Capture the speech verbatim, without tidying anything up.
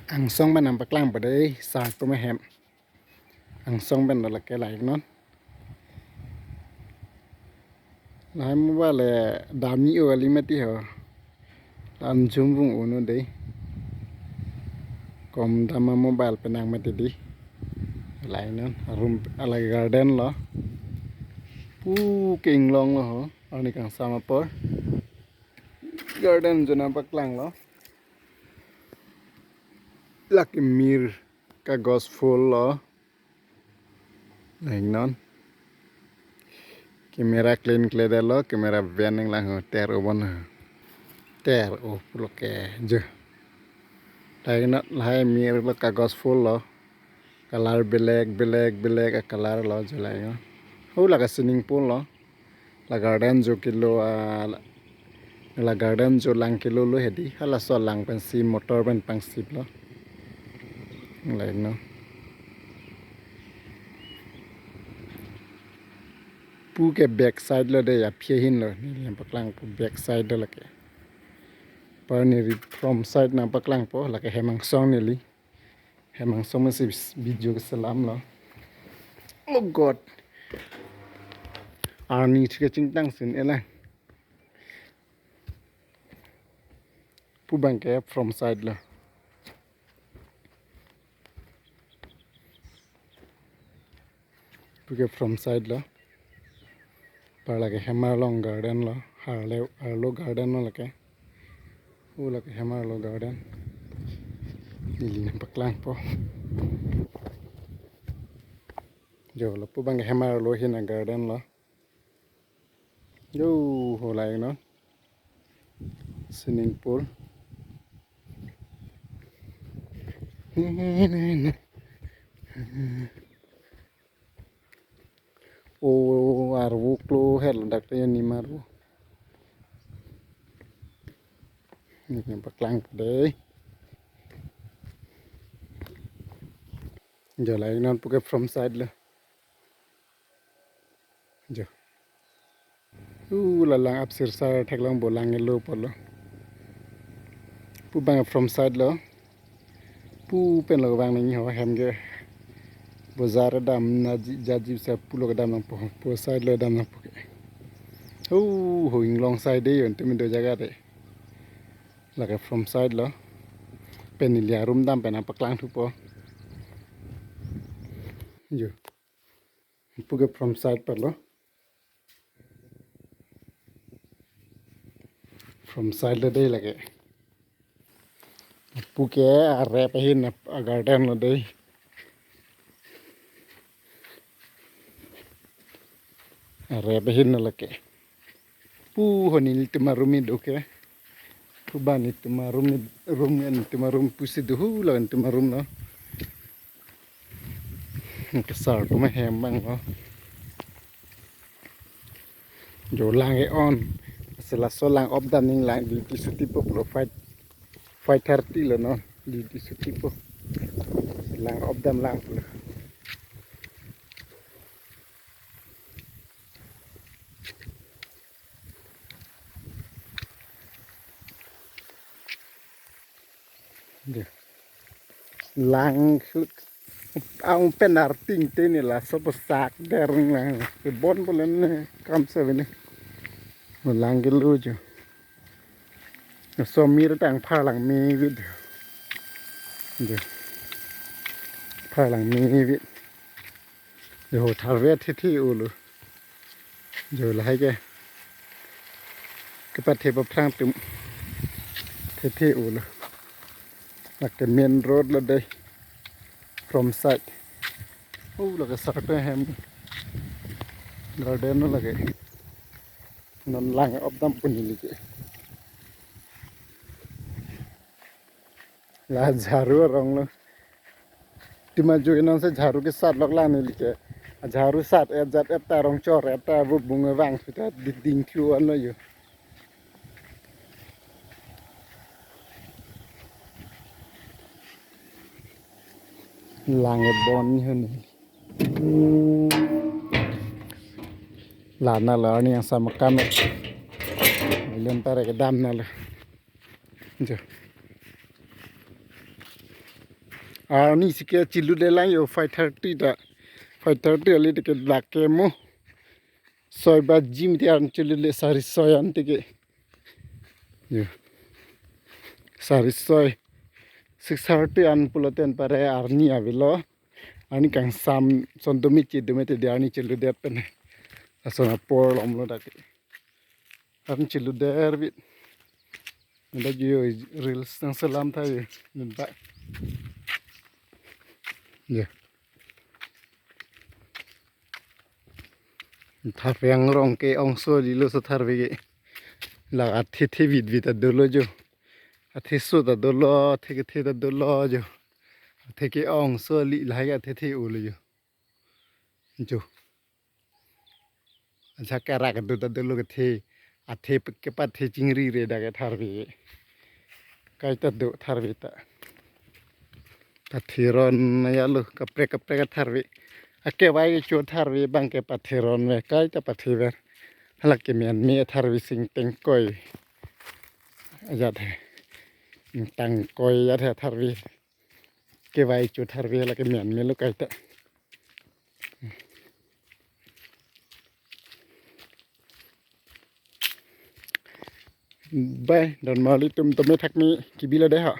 Angsong pen nangpaklang pa dei, sar atum ahem. Angsong pen do lake, lahai non. Lahai mobile le dam ni o kali mati ho. Lam jum vung uno dei. Kom dam a mobile pen nang mati dei. Lahai non, room, lahai garden lo. Pu ke inglong lo ho. Arni kangsam apor. Garden jo nangpaklang lo. Lake mir kagos phul lo. Lahai non. Camera clean clear lo, camera van nanglang ho, ter o bon ho. Ter o pulo ke jo. Lahai non, lahai mir lo, kagos phul lo. Color black, black, black a color lo jo lahai non. Ho lake swimming pool lo. La garden jo kelo, ah, la garden jo lang kelo lo hedi. Halaso lang pensi motor pen pangsip lo. Lahai non. Pu ke back side lo dei, aphi ahin lo. Neli nangpaklang pu back side lo lake. Par neli front side nangpaklang po, lake hem angsong neli. Hem angsong masi video keselam lo. Oh God. Arni thik chingtang sin elang. Pu abang ke front side lo. Pu ke front side lo. Par lake hem arlong garden lo. Arlo, arlo garden lo lake. O lake hem arlo garden. Neli nangpaklang po. Jo lo, pu abang hem arlo ahin a garden lo. Jo, ho lahai non. Swimming pool. O arvo klo hel dak te ni marvo. Neli nangpaklang dei. Jo lahai non pu ke front side lo. Jo. U la lang apsir sar theklong bo, lang elo pulo. Pu abang front side lo. Pu pen lo abang nangji ho, hem ke bojar dam na ji, jaji sa pulo kedam nangpo. Pu side lo dam nangpo ke. U ho inglong side dei, yon tumi do jaga dei. Lake front side lo. Pen neli a room dam pen nangpaklang thupo. Jo. Pu ke front side pa lo. Front side lo dei lake. Pu ke arep ahin a garden lo dei. Arep ahin lo lake. Pu ho nelitum a room do ke. Pu abang nelitum a room, room nelitum a room pusi do, hu la nelitum a room lo. Ke sar atum ahem abang lo. Jo lang ke-on. Lasi laso lang off dam nangji, lang duty chuti po pulo, five, five thirty lo non. Duty chuti po. Lang off dam lang pulo. Dei. Lang aung pen arting te neli laso posak der lang. Ke bon bolen ne kam se bini. Lang kelo jo. So mir tang pharlang me vit. Dei. Pharlang me vit. Jo, tharve thekthe ulo. Jo, lahai ke. Kepathe paphrang atum. Thekthe ulo. Lake main road lo dei. Front side. O lake sar atum ahem. Garden lo lake. Non lang off dam pu neli ke. La jharu arong lo. Tima jui non se jharu kesat lok lang neli ke. Jharu sat et jat et ta rong chor et ta bu bung vang sita ding ding thu an lo jo. Lang e bon ni huni. La na la ni yang sama kami. Lem pare kedam na la. Jo. Arni sike chilude lang yo five thirty ta. Five thirty ali teke dak ke mo. Soi baji mati arni chilude sari soi an teke. Yo. Sari soi. Six thirty an pulote anpare arni avelo. Arni kangsam son dumi chi dumi te di arni chiludet pen. Lason apor lomlo dak. Arni chiludet bit. Dak yo reels nangselam tha yo. Dak. Yo. Tharve angrong ke-ong so lilo so tharve ke. La athe the vit vit ta dolo jo. Athe so ta dolo, athe kethe ta dolo jo. Athe ke-ong so li lahai athe the ulo jo. Jo. Acha karak do ta dolo kethe. Athe kepathe chingri re dak ke tharve. Kaita do tharve ta. Pathe ron ya lo kaprek kaprek tharve. Akevai kecho tharve abang ke pathe ron me kaita pathe ver. Hala ke men me tharve sing tengkoi. Ajat he. Tangkoi ajat he tharve. Kevai kecho tharve hala ke men me lo kaita. Bye, don mali tum tome thak mi kibila de ha.